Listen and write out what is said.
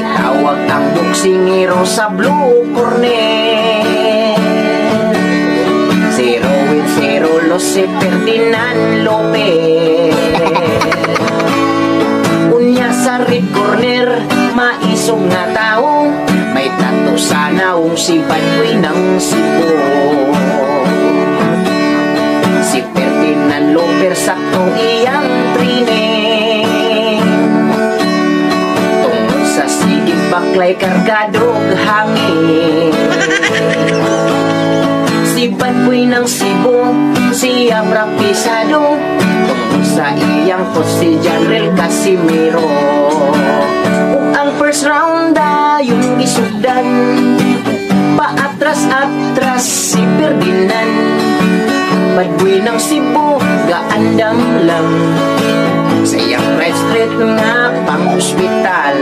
Gitawag ang boksingero sa blue corner, 0-0 los si Ferdinand Lopez. Unya sa red corner, maisog nga tao, may tattoo sa naong, si Badboy ng Cebu. Si Ferdinand Lopez, sakto iyang training. Tungod sa sigig baklay, kargadog hangin. Si Badboy ng Cebu, siya praktisado. Tungod sa iyang coach, si Janrel Casimiro. Ug ang first round dayon gisugdan, paatras-atras si Ferdinand. Badboy ng Cebu, gaandam lang sa iyang right straight nga pang ospital.